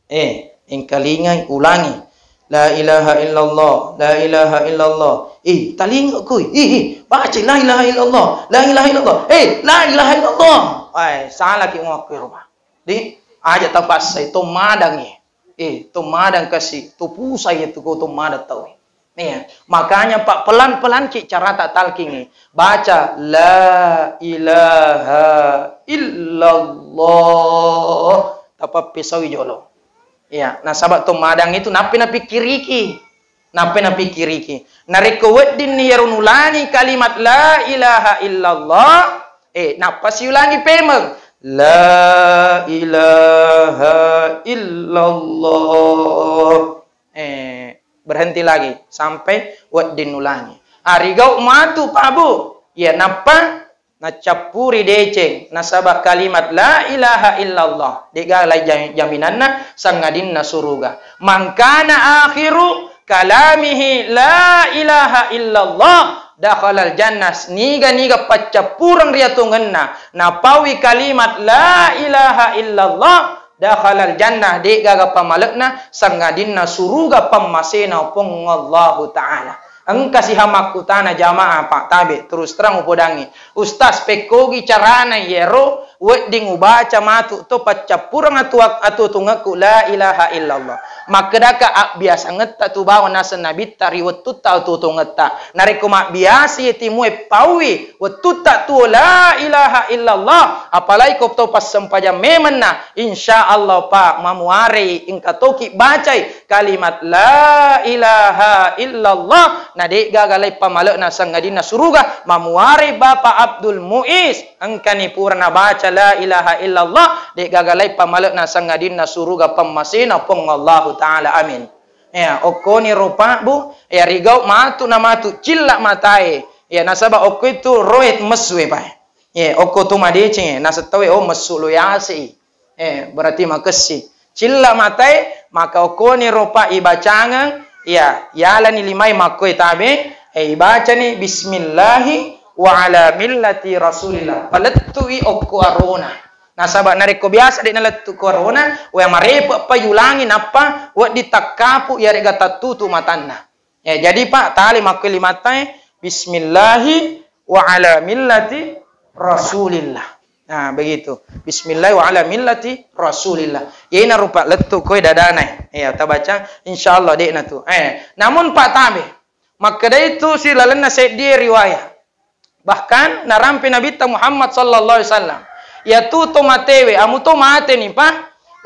Eh, engkalingai, ulangi. La ilaha illallah, la ilaha illallah. Eh, talinga koi. Eh, eh, baca la ilaha illallah, la ilaha illallah. Eh, la ilaha illallah. Ai, salaki ngokkoi ruma. Di, aja tapassai, to madangngi. Eh, to madang kasi, to pusai itu ko to madang tau. Iya, makanya, Pak, pelan-pelan ki carata talkingi. Baca la ilaha illallah. Tapappesaui jolo. Iya, nasaba to madang itu nappi napikkiriki. Nappi napikkiriki. Narekko weddinni iyaro nulani kalimat la ilaha illallah, eh, nappa siulangi pemeng. La ilaha illallah. Eh, berhenti lagi sampai wedding nulangi. Arigau matu, Pak, Bu. Iya, nappa naccappuri deceng nasaba kalimat la ilaha illallah de'ga lai jam-, jaminanna sangadinna suruga. Mangkana akhiru kalamihi la ilaha illallah dakhalal jannah. Niga-niga paccappureng riatongenna napaui kalimat la ilaha illallah dakhalal jannah, de'gaga pamale'na sangadinna suruga pammasena Puang Allahu Ta'ala. Engka siha makkutana jamaah, Pak, tabe, terus terang upodangngi. Ustaz, pekkogi carana iyaro wedding ubaca matu to paccappureng atu-, atuo-tuongekku la ilaha illallah. Makkedaka abbiasangetta tu bawang naseng nabitta ri wettutta atuo-tuongetta. Narekko mabbiasa ye timue paui wettutta tuo la ilaha illallah, apalagi ko to passempajang memenna, insya Allah, Pak, mamuarei engka toki bacai kalimat la ilaha illallah, na de'gaga lai pamale'na sangadinna suruga, mamuarei Bapak Abdul Muiz, engkani pura nabaca la ilaha illallah, de'gaga lai pamale'na sangadinna suruga pammasena Puang Allahu Ta'ala. Amin. Ya, okkoni ro Pak, Bu, ya, rigau matu na matu cilla matae. Ya, nasaba okko itu roe messu e, Pak. Ya, okko tu madeceng e, naseng tauwe, oh, messu lo yase i. Eh, berarti makessi. Cilla matae, maka okkoni ro Pak ibacangeng, ya, yalani limae makkoe tabe, eh, ibacani bismillahi wa ala millati Rasulillah. Palettui okko arona. Nasaba narekko biasa de' nalettu ko arona, wea marepe' pa yulangi nappa wedding takkapu yarega tattutu matanna. Ya, jadi, Pak, tali makkuili mattae, bismillahi wa ala millati Rasulillah. Nah, begitu. Bismillahi wa ala millati Rasulillah. Yena rupa lettu koe dadanae. Ya, tabaca, insyaallah de'na tu. Eh, namun Pak tabe. Makkeda itu si lalenna seddie riwayat. Bahkan narampe Nabitta Muhammad sallallahu alaihi wasallam, iyatu to matewe, amu to mateni, Pak,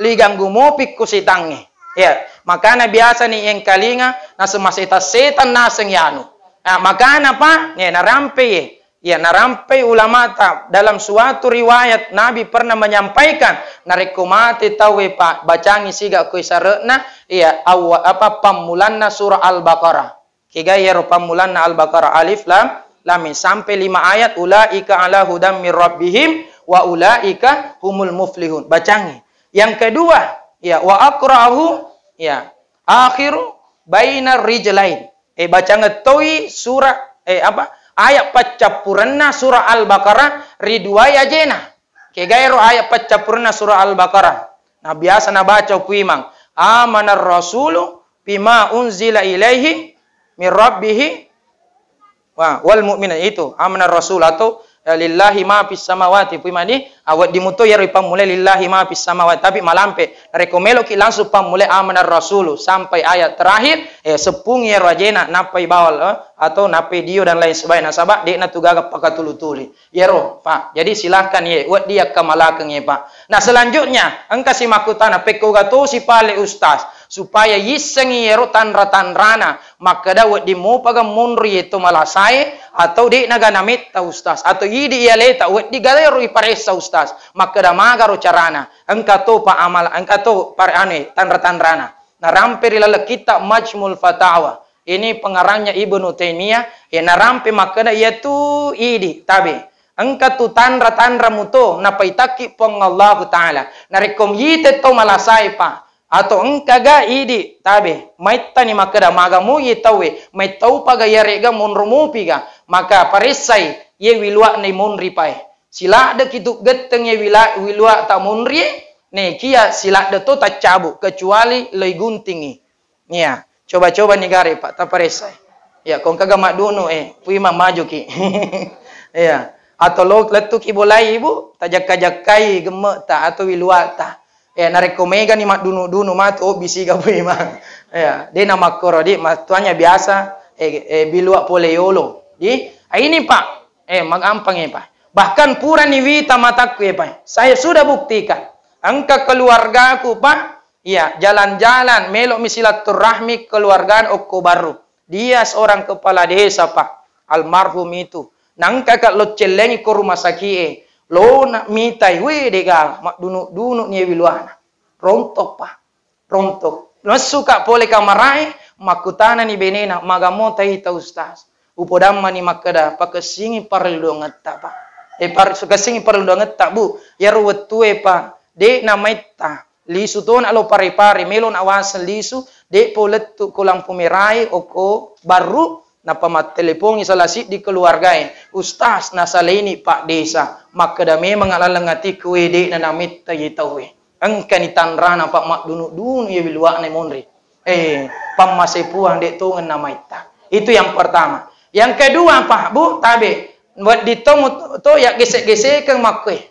liganggu mopi ko setangnge. Ya, makana biasani engkalinga naseng masetan-setan naseng yanu. Ah, makana, Pak, ya, narampe ye. Ya, narampe ulamata dalam suatu riwayat Nabi pernah menyampaikan, narekko mate tauwe, Pak, bacangi siga koi sarekna, ya, awwa-, apa, pammulanna surah Al-Baqarah. Kega yero pammulanna Al-Baqarah, alif lam lam mim, sampai lima ayat, ulaika ala hudam mir rabbihim wa ulaika humul muflihun. Bacangi. Yang kedua, ya, wa aqra'ahu, ya, akhiru bainar rijlain. Eh, bacang toi surah, eh, apa? Ayat paccappurenna surah Al-Baqarah ri duai ajena. Kegaero ayat paccappurenna surah Al-Baqarah. Nah, biasa nabaca Upu Imang, amanar rasulu bima unzila ilaihi mir rabbihi wa wal mu'minun, itu amanar rasul atau, eh, lillahi ma fis samawati, Upu Imang di, ah, wedding muto yero ipammulai lillahi ma fis samawati, tapi malampe. Narekko meloki langsung pammulai amanar rasulu sampai ayat terakhir, eh, seppungi yero ajena nappai bawal, eh, atau nappai dio dan lain sebagainya, nasaba de'na tu gaga pakatulu-tuli. Yero, Pak. Jadi, silahkan ye, wedding yakkamalakeng ye, Pak. Nah, selanjutnya, engka si makkutana, pekkoga tosi pale Ustaz, supaya yissengi yero tanra-tanrana, makkeda wedding mupaga munri ye to malasae, atau de'na ga nametta Ustaz, atau idi iyaleta wedding ga ero iparessa Ustaz, makkeda magaro carana, engka to pa amal, engka to pare-, anu, tanra-tanrana. Narampe ri laleng kitab Majmul Fatawa. Ini pengarangnya Ibnu Taimiyah, ya, narampe makkeda, iyatu idi tabe. Engka tu tanra-tanra muto napaitakki Puang Allahu Ta'ala. Narekko miyite to malasai, Pak, atau engka ga idi tabe, maittani makkeda, maga muyi tauwe, maittaupa ga iyarega monro mupi ga, maka paressai ye wilua'na monri pae. Siladde kitu getteng ye wila-, wilua'ta monri, ne kia siladde to taccabu, kecuali loi guntingi. Iya, coba-coba ni gare, Pak, taparessai. Iya, ko engka ga maddunu, eh, Upu Imang majuki. Iya. Atau lo lettuki bolai, Ibu, tajakka-jakkai gemme'ta atau wiluata. Iya, narekko megani maddunu-dunu matu, oh, bisiga Upu Imang. Iya, de namakkoro, di, mattuanya biasa, eh, eh, bilua pole yolo. Di, ah, ini, Pak, eh, magampang, eh, Pak. Bahkan purani wita matakku, eh, Pak. Saya sudah buktikan. Engka keluargaku, Pak, iya, jalan-jalan, melo'mi silaturrahmi keluarga okko Barru. Dia seorang kepala desa, Pak, almarhum itu. Nangka ka lo cellengi ko rumah sakit e, lo na mitai, we, dega maddunu-dunu ni wiluana. Rontok, Pak. Rontok. Messu ka pole kamarae, makkutana ni benena, maga mo taita Ustaz. Upodammani makkeda, pakessingi parellu dongetta, Pak. Eh, par-, pakessingi parellu dongetta, Bu. Yaro wettue, Pak, de namaitta. Lisu tona lo Pare-Pare, melo nawaseng lisu, de'po lettu ko lampu merae, okko Barru, nappa mattelepongi salah siddi keluargae, "Ustaz, nasalaini Pak Desa." Makkeda memang alaleng atiku, "We, de'na nametta ye tauwe. Engkani tanrana, Pak, maddunu-dunu ye wilua'na monri. Eh, pammase Puang, de tongeng namaitta." Itu yang pertama. Yang kedua, Pak, Bu, tabe, wedding to mu-, to ya gesek-gesekeng makkoe.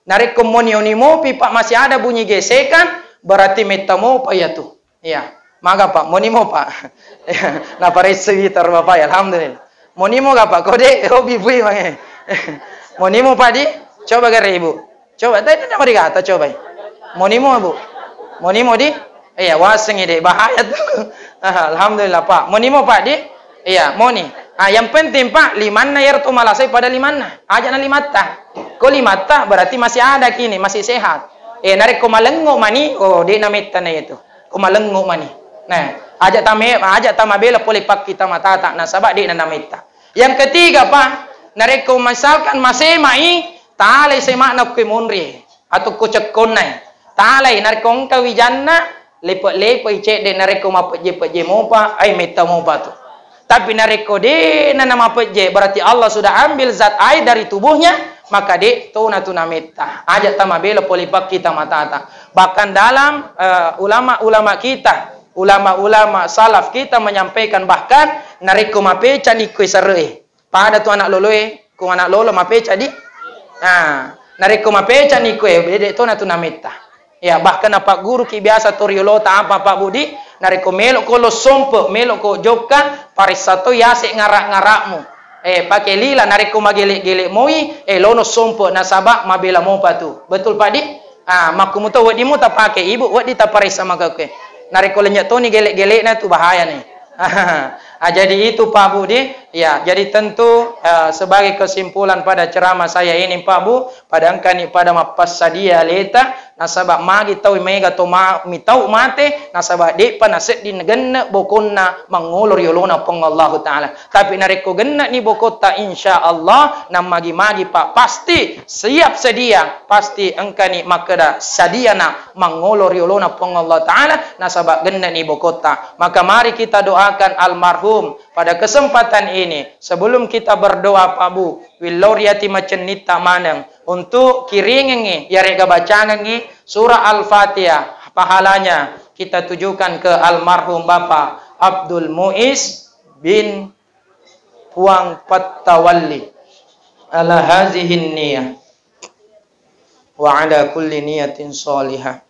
Narekko moni-oni mopi, Pak, masih ada bunyi gesekan, berarti metta mopa iyatu. Iya. Maga, Pak? Moni mo, Pak? Iya. Naparessai witar Bapak, ya, alhamdulillah. Moni mo ga, Pak? Kode hobi bui mange. Moni mo, Pak, di? Coba gare, Ibu. Coba, tadi nama digata, coba. Moni mo, Bu? Moni mo, di? Iya, wasengi, de. Bahaya tu. Alhamdulillah, Pak. Moni mo, Pak, di? Iya, moni. Ah, yang penting, Pak, limanna iyaro to malasai pada limanna. Aja na limatta. Ko limatta berarti masih ada kini, masih sehat. Eh, narekko malengngo mani, oh, de nametta na itu. Ko malengngo mani. Nah, aja tame-, aja tamabela pole pakkita matata, nasaba de na nametta. Yang ketiga, Pak, narekko misalkan masemai, talai semana ko monri atau ko cekkonnai. Talai, narekko engka wijanna, lepe-lepei cedde, narekko mapejje-pejje mopa, ai metta mopa tu. Tapi narekko de na namapejje, berarti Allah sudah ambil zat air dari tubuhnya, maka de tona tu nametta. Aja tamabela pole pakkita matata. Bahkan dalam, eh, ulama-ulama kita, ulama-ulama salaf kita menyampaikan, bahkan narekko mapeca ni kue serre. Pada tu anak loloe, ko anak lolo mapeca di. Nah, narekko mapeca ni kue, bede tona tu nametta. Ya, bahkan napagguruki biasa to riolota apa, Pak Budi, narekko melo ko lo sompe, melo ko jokka, paressa to yase ngara-ngaramu. Eh, pake lila, narekko magele-gele moi, eh, lono sompe, nasaba mabela mopa tu. Betul, Pak Di? Ah, makkumuto wedding mu tapake, Ibu, wedding taparessa maka kue. Narekko lenye toni gele-gelena tu bahaya ni. Ah, jadi itu, Pak Budi. Ya, jadi tentu, eh, sebagai kesimpulan pada ceramah saya ini, Pak Bu, pada engkani pada mappassadia aleta, nasaba magi tau mega to ma-, mitau mate, nasaba de'pa nasedding genne bokonna mangolo ri olona Puang Allahu Ta'ala. Tapi narekko genne'ni bokotta, insya Allah, nammagi-magi, Pak, pasti siap sedia, pasti engkani makkeda sadiana mangolo ri olona Puang Allah Ta'ala, nasaba genne'ni bokotta. Maka mari kita doakan almarhum pada kesempatan ini. Sebelum kita berdoa, Pak Bu, willau riati macennitta maneng untuk kiringengi, yarega bacangengi surah Al-Fatihah, pahalanya kita tujukan ke almarhum Bapak Abdul Muiz bin Puang Pattawalli. Ala hazihin niyah wa ala kulli niyatin salihah.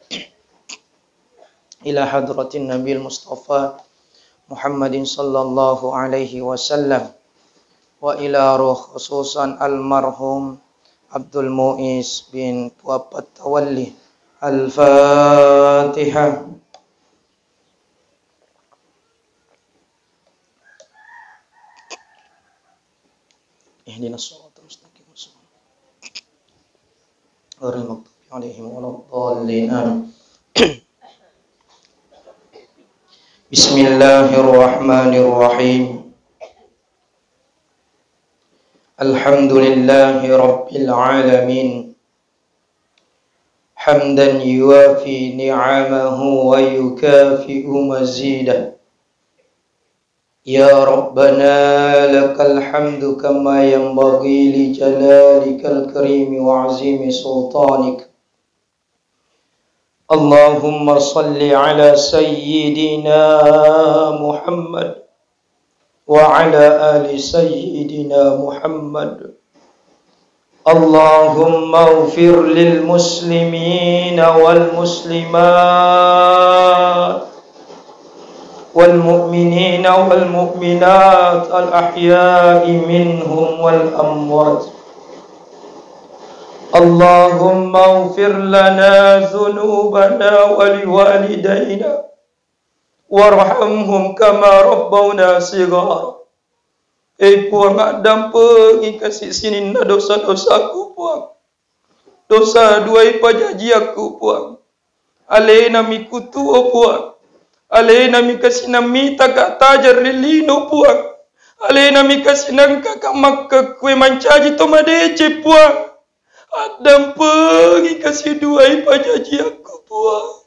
Ila hadratin Nabil Mustafa Muhammadin sallallahu alaihi wasallam, wa ila ruh khususan almarhum Abdul Muiz bin Puang Pattawalli. Al-Fatihah. Ihdinas siratal mustaqim. Ghairil maghdubi alaihim waladdallin. Amin. Bismillahirrahmanirrahim. Alhamdulillahi rabbil alamin. Hamdan yuwafi ni'amahu wa yukafi'u mazidah. Ya Rabbana, lakal hamdu kama yanbaghi li jalalikal karimi wa azimi sultanik. Allahumma salli ala sayyidina Muhammad wa ala ali sayyidina Muhammad. Allahumma ighfir lil muslimina wal muslimat wal mu'minina wal mu'minat al ahya'i minhum wal amwat. Allahumma ighfir lana dzunubana wa liwalidayna warhamhum kama rabbawna shighara. E Puang, addampengi kasi sininna dosa-dosaku, Puang. Dosa duai pajajiakku, Puang. Alena mi kutuo, Puang. Alena mi kasi namita ka tajeng ri lino, Puang. Alena mi kasi nengka ka makkekkue mancaji to madeceng, Puang. Addampengi kasi duai pajajiakku, Puang.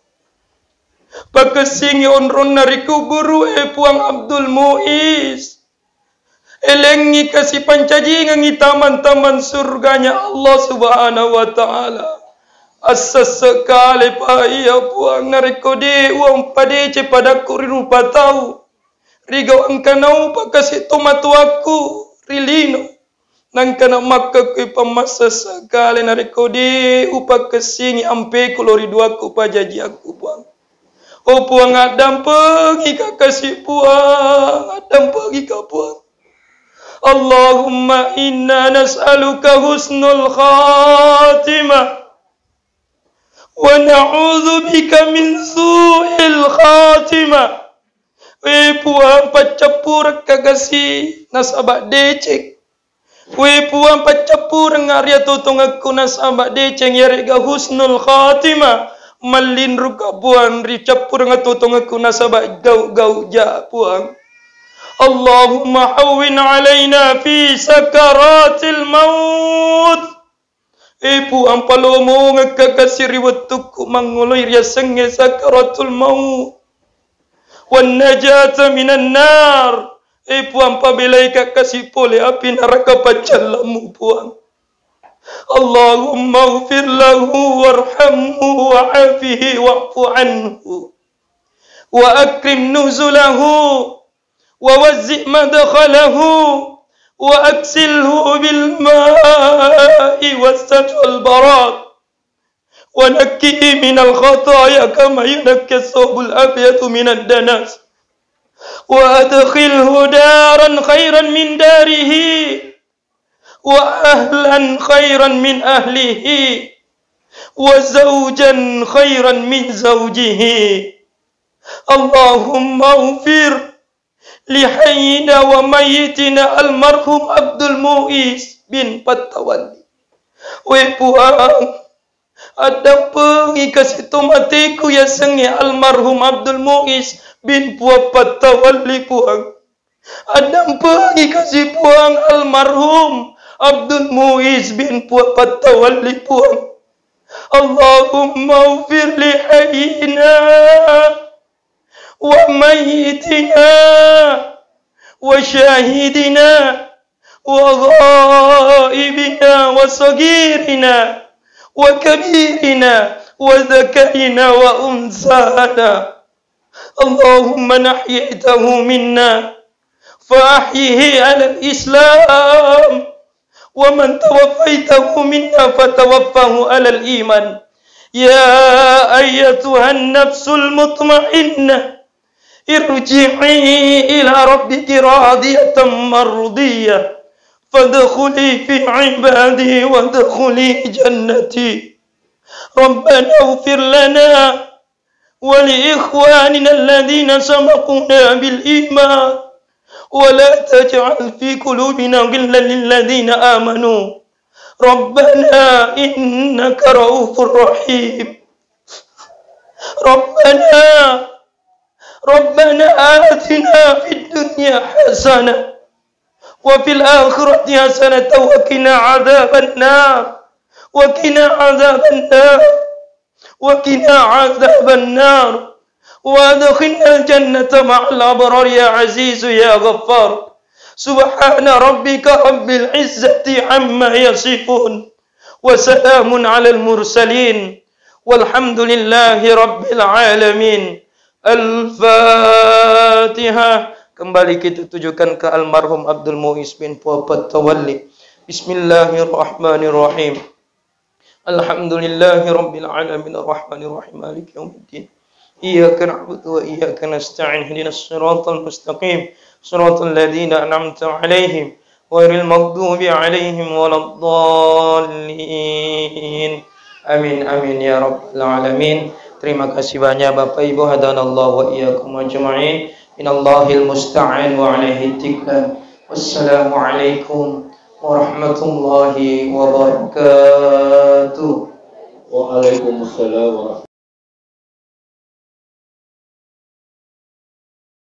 Pakessingi onronna ri kuburu e, Puang Abdul Muiz. Elengngi kasi pancajingengngi taman-taman surganya Allah Subhanahu wa Ta'ala. Assesse kale pa iya, Puang, narekko de uampadeceng padakku ri rupa tau, rigau engka naupa kasi tomatoakku ri lino. Nangkana makkekkue pammassessa kale narekko de upakkessingi ampeku lao ri duakku pajajiakku, Puang. O Puang, addampengi ka kasi, Puang, addampengi ka, Puang. Allahumma inna nas'aluka husnul khatimah wa na'udzubika min su'il khatimah. We Puang, paccappureng ka kasi nasaba deceng. We Puang, paccappurengnga ri atotongekku nasaba deceng, iyarega husnul khatimah. Mallinruka Puang ri cappureng atotongekku nasaba gau-gau ja, Puang. Allahumma hawwin alaina fi sakaratil maut. E Puang, palomongekka kasi ri wettukku mangoloi riasengnge sakaratul maut. Wan najata minan nar. E Puang, pabelaika kasi pole api naraka paccallammu, Puang. Allahumma ighfir lahu warhamhu wa'afihi wa'fu anhu wa akrim nuzulahu wa wazzi' madkhalahu wa aksilhu bil ma'i was salji wal barad wa nakkihi minal khataya kama yunakka thawbul abyadu minad danas wa adkhilhu daran khairan min darihi wa ahlan khairan min ahlihi wa zawjan khairan min zawjihi. Allahumma ighfir li hayyina wa mayyitina almarhum Abdul Muiz bin Pattawalli. We Puang, addampengi kasi tomateku yasengnge almarhum Abdul Muiz bin Puang Pattawalli, Puang. Addampengi kasi Puang almarhum Abdul Muiz bin Puang Pattawalli, Puang. Allahumma ufir li hayyina wa mayyitina wa syahidina wa ghaibina wa saghirina wa kabirina wa dzakarina wa unsana. Allahumma man ahyaytahu minna fa ahyihi alal Islam, wa man tawaffaytahu minna fa tawaffahu alal iman. Ya ayyatuhan nafsul mutmainnah, irji'i ila rabbiki radiyatan mardiyah, fadkhuli fi ibadi wadkhuli jannati. Rabbana ighfir lana wa li ikhwanina alladhina sabaquna bil iman, wa la taj'al fi qulubina ghillan lil ladzina amanu, rabbana innaka raufur rahim. Rabbana, rabbana atina fid dunya hasanah wa fil akhirati hasanatan wa qina adzaban nar. Wa qina adzaban nar. Wa qina adzaban nar. Wa adkhilnal jannata ma'al abrar ya azizu ya ghaffar. Subhana rabbika rabbil izzati amma yasifun. Wa salamun alal mursalin. Walhamdulillahi rabbil alamin. Al-Fatihah. Kembali kita tujukan ke almarhum Abdul Muiz bin Puang Pattawalli. Bismillahirrahmanirrahim. Alhamdulillahi rabbil alamin, arrahmanir rahim, maliki yaumiddin. Iyyaka na'budu wa iyyaka nasta'in, ihdinas siratal mustaqim, siratal ladzina an'amta 'alaihim, ghairil maghdubi 'alaihim waladdallin. Amin, amin ya rabbal alamin. Terima kasih banyak Bapak Ibu, hadanallahu wa iyyakum ajma'in. Minallahil musta'an wa alaihi tiklan. Wassalamualaikum warahmatullahi wabarakatuh. Waalaikumsalam warahmatullahi